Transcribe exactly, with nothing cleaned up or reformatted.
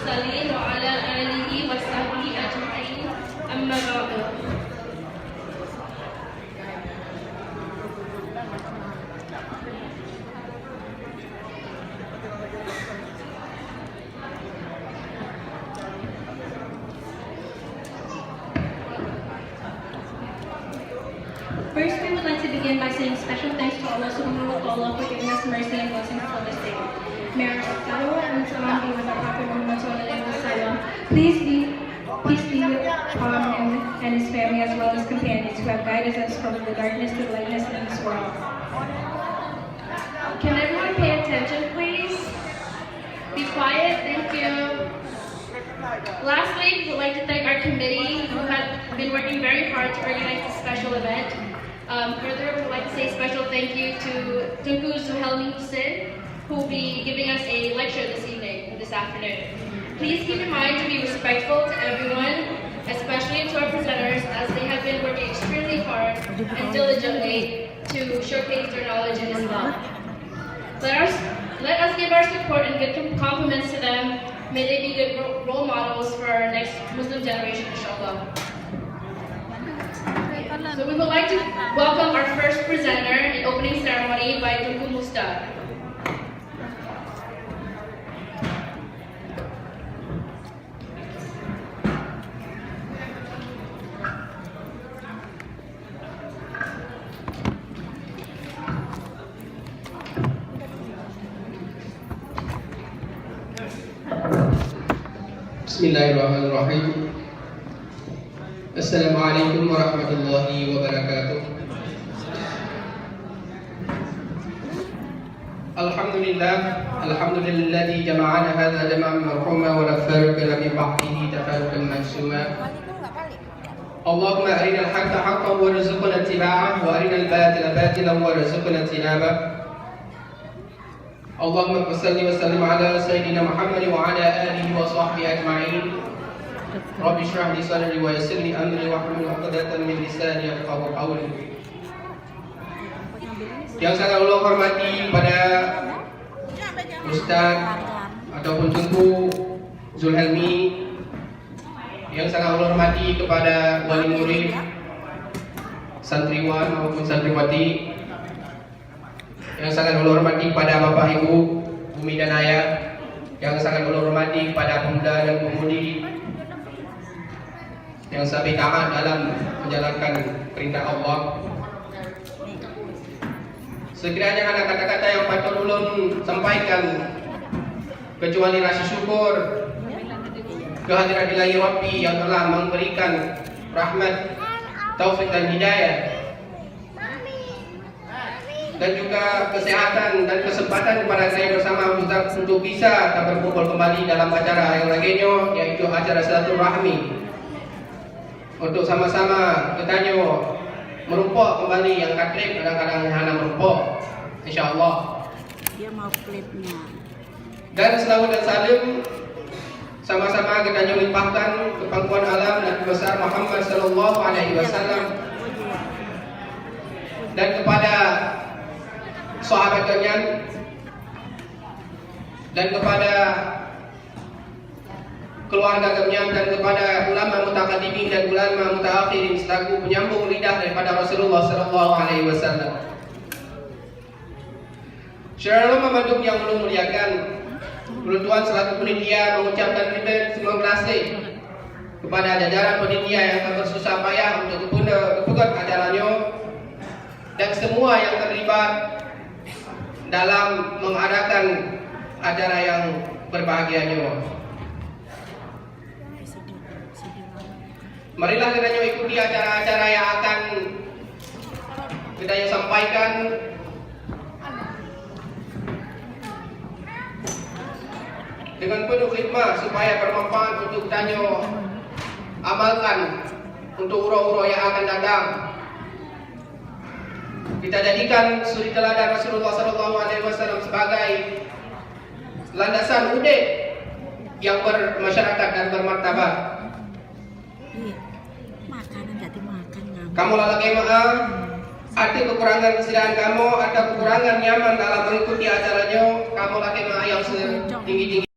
المرسلين وعلى آله وصحبه أجمعين. أما بعد. First, we would like to begin by saying special thanks to Allah Subhanahu wa Ta'ala for giving us mercy and blessings on this day. May our salawat and salam be with our Prophet Muhammad sallallahu alaihi wasallam. Please be, peace be upon him and his family as well as companions who have guided us from the darkness to the lightness in this world. Can everyone pay attention, please? Be quiet, thank you. Lastly, we would like to thank our committee who have been working very hard to organize this special event. Um, further, we would like to say special thank you to Teungku Zuhelmi Hussein, who will be giving us a lecture this evening, this afternoon. Please keep in mind to be respectful to everyone, especially to our presenters, as they have been working extremely hard and diligently to showcase their knowledge in Islam. Let us, let us give our support and good com-, compliments to them. May they be good ro-, role models for our next Muslim generation, inshallah. So we would like to welcome our first presenter in opening ceremony by Teungku Mustaq. Bismillahirrahmanirrahim. Assalamualaikum warahmatullahi wabarakatuh. Alhamdulillah, alhamdulillahilladzi jama'ana hadza jam'an marhuma wa la farraqana min ba'dihi tafarruqan ma'suma. Allahumma arinal haqqa haqqan warzuqna ittiba'ah wa arinal batila batilan warzuqna ijtinabah. Allahumma shalli wa sallim ala sayyidina Muhammad wa ala alihi wa sahbihi ajma'in. Rabbi shrah li sadri wa yassir li amri wahlul 'uqdatam min lisani yafqahu qawli. Yang sangat ulôn hormati kepada Ustaz ataupun Teungku Zulhelmi, yang sangat ulôn hormati kepada wali murid, santriwan maupun santriwati, yang sangat ulôn hormati kepada bapak ibu, umi dan ayah, yang sangat ulôn hormati kepada pemuda dan pemudi, yang sampai taat dalam menjalankan perintah Allah. Sekiranya hana kata-kata yang patut ulôn sampaikan, kecuali rasa syukur kehadirat ilahi Rabbi yang telah memberikan rahmat, taufik dan hidayah dan juga kesehatan dan kesempatan kepada saya bersama Ustaz untuk bisa kita berkumpul kembali dalam acara yang lagèe nyoe, yaitu acara silaturahmi. Untuk sama-sama geutanyoe meurumpok kembali nyang ka trép, kadang-kadang nyang hana meurumpok, insya Allah. Dia mau klipnya. Dan selawat dan salam sama-sama geutanyoe limpahkan keu pangkuan alam Nabi Besar Muhammad sallallahu alaihi wasallam dan kepada sahabat geuhnyan dan kepada keluarga geuhnyan dan kepada ulama mutaqaddimin dan ulama mutaakhirin selaku penyambung lidah daripada Rasulullah sallallahu alaihi wasallam. Syedara lôn banmandum nyang ulôn muliakan, ulôn tuan selaku panitia mengucapkan ribuan terima kasih kepada jajaran panitia yang telah bersusah payah untuk geupeuna-, geupeugöt acara nyoe dan semua yang terlibat dalam mengadakan acara yang berbahagia nyoe. Marilah geutanyoe ikuti acara-acara yang akan geutanyoe sampaikan dengan penuh hikmah supaya bermanfaat untuk geutanyoe amalkan untuk uroe-uroe yang akan datang. Kita jadikan suri teladan Rasulullah sallallahu alaihi wasallam sebagai landasan udép yang bermasyarakat dan bermartabat. Ih, makanan jadi makan ngamuk. Kamoe lakèe meu'ah, ada kekurangan kesediaan kamoe, ada kekurangan nyaman dalam mengikuti acara nyoe, kamoe lakèe meu'ah yang setinggi-tinggi.